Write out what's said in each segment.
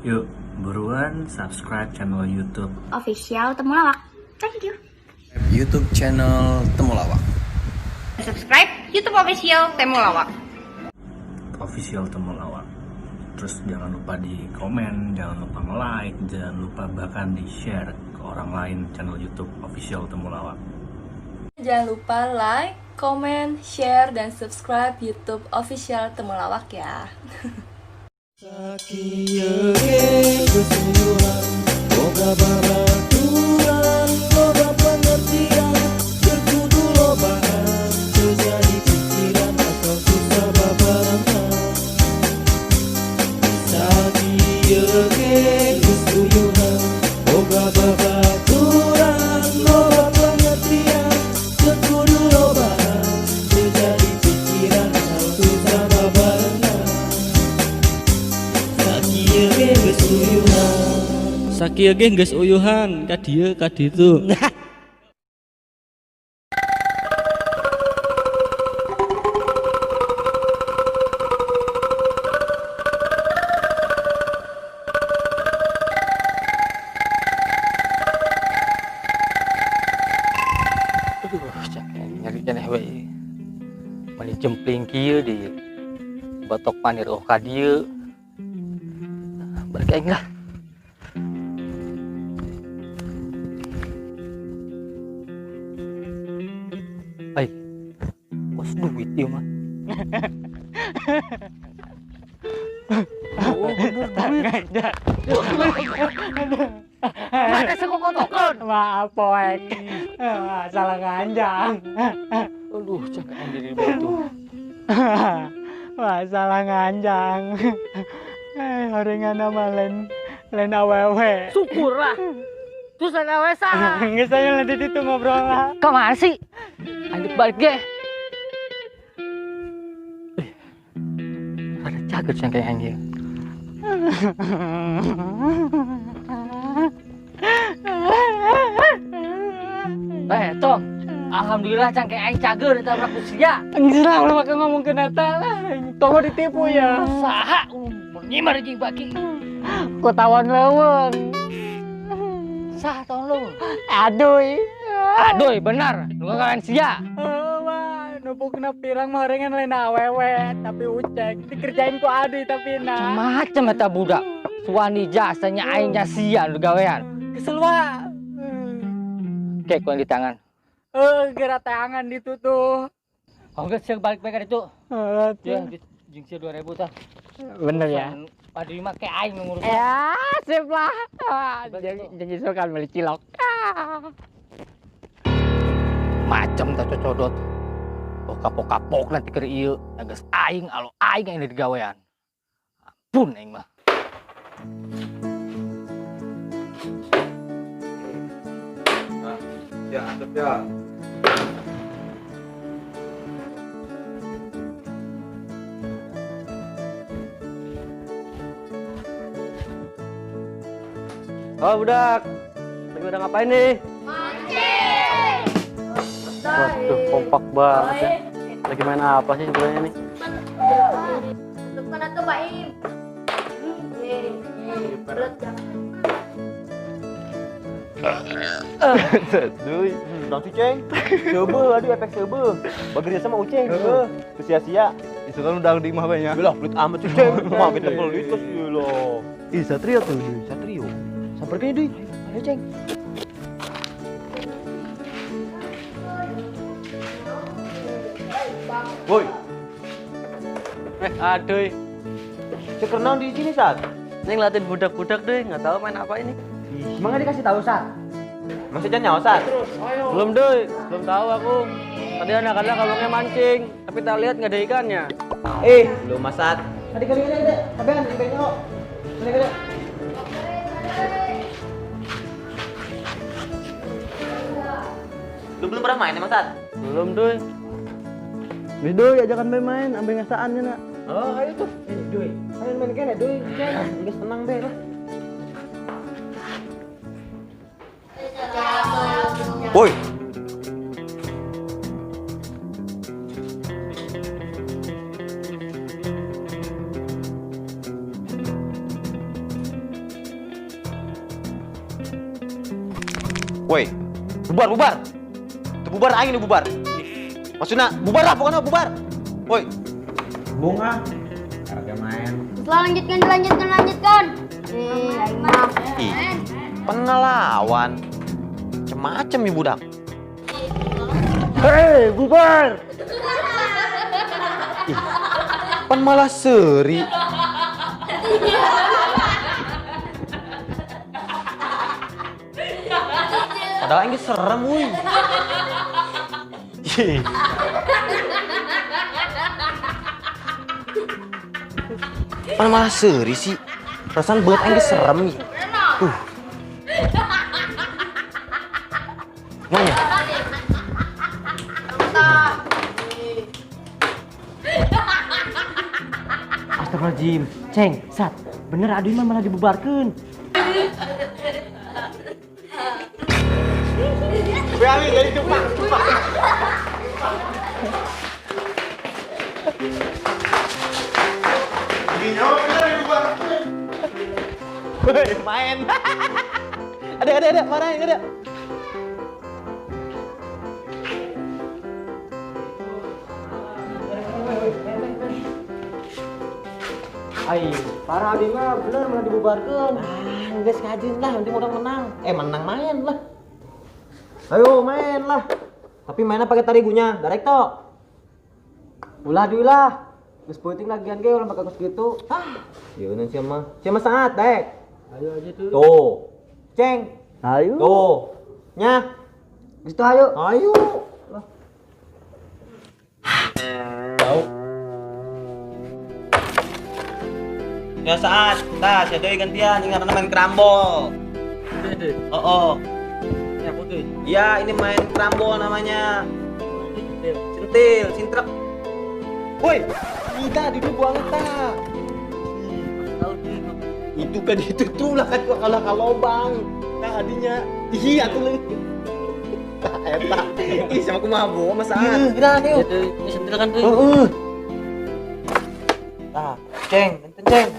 Yuk, buruan subscribe channel YouTube Official Temulawak. Thank you. YouTube channel Temulawak. Subscribe YouTube Official Temulawak. Official Temulawak. Terus jangan lupa di komen, jangan lupa nge-like, jangan lupa bahkan di share ke orang lain channel YouTube Official Temulawak. Jangan lupa like, comment, share, dan subscribe YouTube Official Temulawak ya. Sakieu ge geus uyuhan, boga babaturan, loba pengertian, teu kudu lobaan, teu jadi pikiran asal susah babarengan. Sakieu ge geus uyuhan, boga babaturan, loba pengertian, teu kudu lobaan, teu jadi pikiran asal susah babarengan. Sakieu ge geus uyuhan. Sakieu ge geus uyuhan ka dieu ka ditu. Aduh, capek nyeri keneh we. Mani jempling kieu di batok panir oh ka dieu. Balik aing lah. Ai, kos duit ieu mah. Oh, bener duit. Mana sekokotokeun? Maaf, Poek. Salah nganjang. Aduh, cek aing jadi batu. Wah, salah nganjang. Horengan nama lain lain awewe. Syukurlah. Terus lain awewe saha? Geus saya nanti itu ngobrol lah. Kamana sih? Lanjut balik ge. Ada cager sih kayak anjing. Tom, alhamdulillah cangkeng aing cager ditabrak ku sia. Geus lah ulah make ngomong ke Natal lah. Tong ditipu ya. Saha menyimar jeung baki. Ku tawon leuweung. Saha tawon leuweung? Aduh. Aduh, benar. Nu ngagawean sia. Wah, numpukna pirang mah horengan lain awewe, tapi ucek dikerjain ku aduh tapi nah. Macam eta budak. Suani jasanya aing nya sia nu gawean. Kesel wa. Kayak ku di tangan. Gerak tangan ditutup. Oh, geus sia balik-balik ka ditu. Heeh, Ya, jeung sia 2000 tah. Bener ya. Padu mah kayak aing nu ngurus. Ya, sip lah. Janji suka beli cilok. Macam tak cocodot. Oh, kapok-kapok nanti keur ieu. Geus aing alo aing yang digawean. Ampun aing mah. Ya, antep ya. Oh budak, lagi pada ngapain nih? Mancing. Waduh, kompak banget ya. Lagi main apa sih sebenarnya nih? Mana tuh Pak Im? Duy, langsung ceng. Coba, aduh efek coba. Bagernya sama uceng. Heeh. Sia-sia. Itu kan udah di imah banyak. Lah, pelit amat sih ceng. Mah kita pelit terus loh. Ih, Satrio tuh, Duy. Satrio. Samperkeun Duy. Ayo ceng. Woi. Aduh. Ceker naon di sini, Sat? Ini ngeliatin budak-budak deh, nggak tahu main apa ini. Emang nggak dikasih tahu, Sat? Maksudnya nyawa, Sat? Belum deh, belum tahu aku. Tadi anak-anak ngomongnya mancing, tapi tak lihat nggak ada ikannya. Belum, Mas Sat. Tadi kali ini ada, sampean ikannya kok. Kali kali. Lu belum pernah main ya, Mas Sat? Belum, Duy. Wis Duy, ajakan main main, ambil ngasaannya nak. Oh, ayo tuh. Duy. Ayo main kene, Duy. Geus tenang deh lah. Woi. Woi, bubar bubar. Tuh bubar aing nih bubar. Maksudnya bubar lah pokoknya bubar. Woi. Bunga. Kagak main. Lanjutkan lanjutkan lanjutkan. Ih, pengelawan. Macem-macem nih budak. Hei, bubar. Ih, pan malah seri. Padahal ini serem, wuih. Pan malah seri sih. Perasaan buat aing serem nih. Mana? Astagfirullahaladzim. Ceng, Sat, bener aduh mah malah dibubarkan. Berani jadi cuma. Woi, main. Ada, marahin, ada. Ai, parah abi mah bener malah dibubarkan. Ah, geus ngajin lah, penting orang menang. Menang main lah. Ayo main lah. Tapi mainnya pakai tarigunya, darek tok. Ulah diulah. Geus peuting lagian ge ulah make kos kitu. Ah, ieu naon sia mah. Sia mah saat, dek. Ayo aja tuh. Tuh. Ceng. Ayo. Tuh. Nya. Geus tuh ayo. Ayo. Lah. Tahu. Ya saat, tah sia deui gantian ingat main kerambol. Oh. Ya putih. Iya, ini main kerambol namanya. Centil, sintrek. Woi, kita dulu buang ta. Itu kan itu tuh lah kan kalah ka lobang. Nah, adinya. Iya atuh leuh. Tah eta. Ih, sama kumaha bawa mah saat. Udah nih. Ini sentil kan tuh. Heeh. Tah, ceng, enten ceng.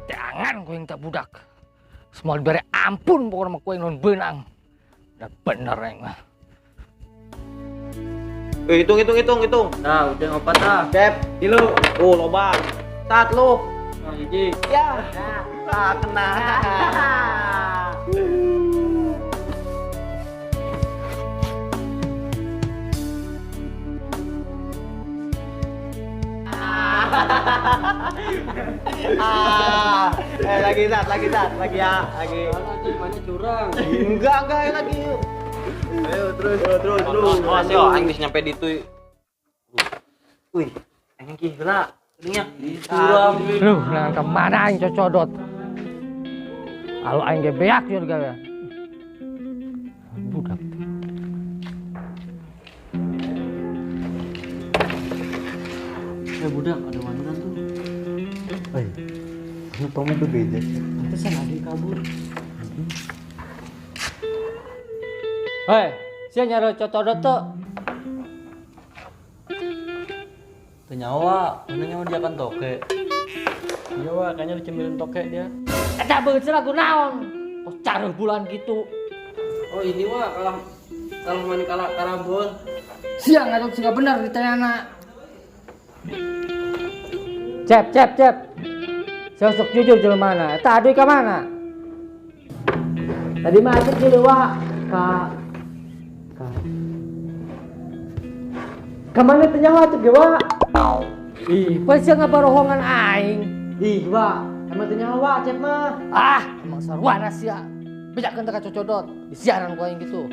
Jangan kau yang tak budak. Semua diberi ampun pokoknya sama kau yang non benang. Udah bener yang mah. Hitung. Nah, udah ngopat ah. Cep, tilu. Oh, lobang. Saat lu. Nah, hiji. Ya. Ah, kena. Lagi Sat, lagi ya, lagi. Mana curang? Enggak, lagi. Ayo terus. Awas yo, aing geus nyampe ditu. Wih, aing ki heula, geuning curang. Duh, nah kemana aing cocodot? Kalau aing ge beak yo digawe. Budak. Budak, ada wanita tuh. Hei, kamu berbeda sih. Pantesan ada kabur. Hei, sia nyari cocodot tuh. Teu nyawa, mana nyawa dia kan toke. Iya wah, kayaknya dicemilin toke dia. Eta beungeut lagu naon? Kok caruh bulan gitu. Oh ini wah, kalah main kalah karambol. Sia ngajak sih bener ditanya. Cep. Sosok jujur jelema mana? Eta aduh ka mana? Tadi mah atuh jeung wah ka ka mana teh nyawa atuh ge wa? Ih, pan sia ngabarohongan aing. Ih, wa, emang teh nyawa Cep mah. Ah, emang sarwana sia. Bejakeun teh ka cocodot, disiaran ku aing gitu.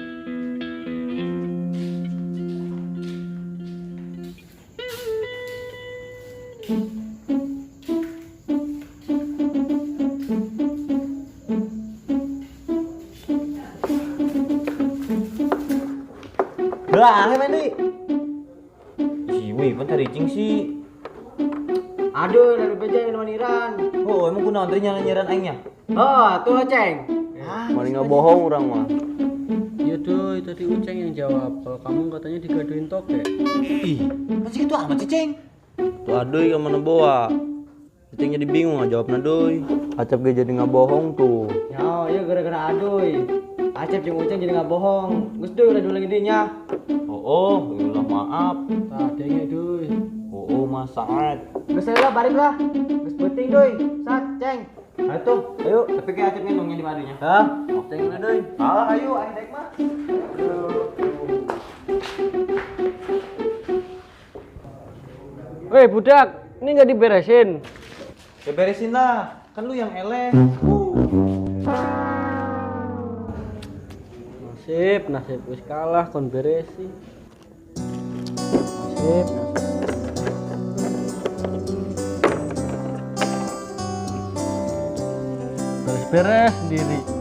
Lah, main deui. Ih, wih, pan taricing sih. Aduh, dari beja yang maniran. Oh, emang kunaon teh nyalan-nyaran aingnya? Oh, tuh Ceng. Mana nggak bohong orang mah. Iya Doi, tadi Uceng yang jawab. Kalau kamu katanya digaduin toke. Ih, masih gitu amat sih, Ceng. Tuh aduh yang mana bawa. Ceng jadi bingung nggak jawabnya Doi. Acep ge jadi nggak bohong tuh. Ya, iya gara-gara Aduy. Acep jeung Uceng jadi nggak bohong. Geus Doi udah diulangi dinya. Oh, ulah maaf. Tah denge Doi. Oh, mas sangat. Geus lah balik lah. Geus penting Doi. Sat, Ceng. Ayo tuh, ayo. Tapi kayak Acep ngendongnya di madunya. Hah? Ceng lah Doi. Ah, ayo, ayo dek mah. Weh budak, ini nggak diberesin. Ya beresin lah, kan lu yang eleh. Nasib, nasib wis kalah kon beresi. Nasib, nasib. Beres-beres sendiri.